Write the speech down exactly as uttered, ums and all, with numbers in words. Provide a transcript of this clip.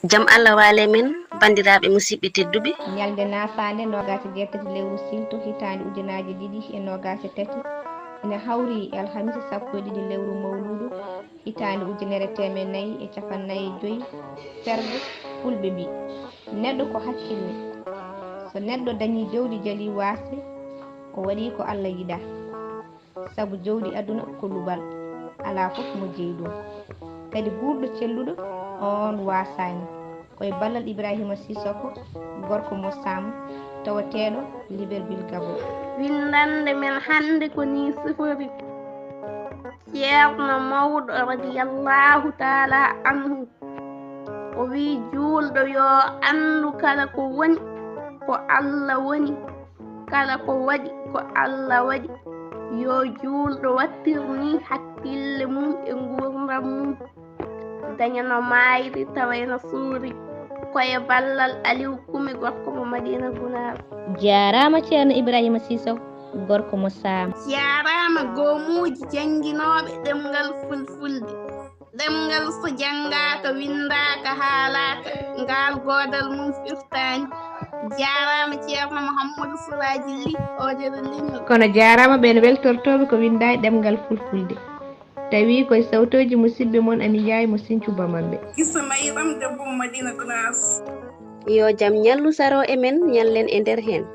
Jam Allah waale men, banndiraaɓe musidɓe tedduɓe. Ñalnde naataande noogaas e jeetati lewru silto hitaande ujunaaji ɗiɗi e noogaas e tati ina hawri e alhamisa sappo e ɗiɗi lewru mawluudu hitaande ujunere teemed nayi e cappannayi e joyi. Fergo, fulɓe mbi, neɗɗo ko hakkille. So neɗɗo dañii jawdi jali waasde, o waɗii ko Allah yiɗaa. Sabu jawdi aduna ko luɓal, alaa fof mo jeyi ɗum. Kadi guurɗo celluɗo, oon waasaani. Ko e ballal Ibrahima Sissoko, gorko mo Saam, tawateeɗo Libreville, Gabon. Winndannde men hannde ko nii sifori. Ceerno mawɗo radiyallahu taala anhu o wii juulɗo yo anndu kala ko woni ko Allah woni, kala ko waɗi ko Allah waɗi. Yo juulɗo wattir nii hakkille mum e nguurndam mum, daña no maayri tawa ena suuri. Ko e ballal Aliw Kumi, gorko mo Madina Gunaas. Jaaraama Ceerno Ibrahima Sissoko, gorko mo Saam. Jaaraama goomuuji jannginooɓe ɗemngal fulfulde. Ɗemngal so janngaaka, winndaaka, haalaaka, ngaal goodal mum firtaani. Jaaraama Ceerno Muhammadu Suraaji Lih, oodere leñol. Kono jaaraama ɓeen weltortooɓe ko winndaa e ɗemngal fulfulde. Tawi koye sawtooji musidɓe mon Ami Njaay mo Sinthiou Bamambé. Gisa Mayram, debbo mo Madina Gunaas. Yo jam ñallu saro e men, ñallen e nder heen.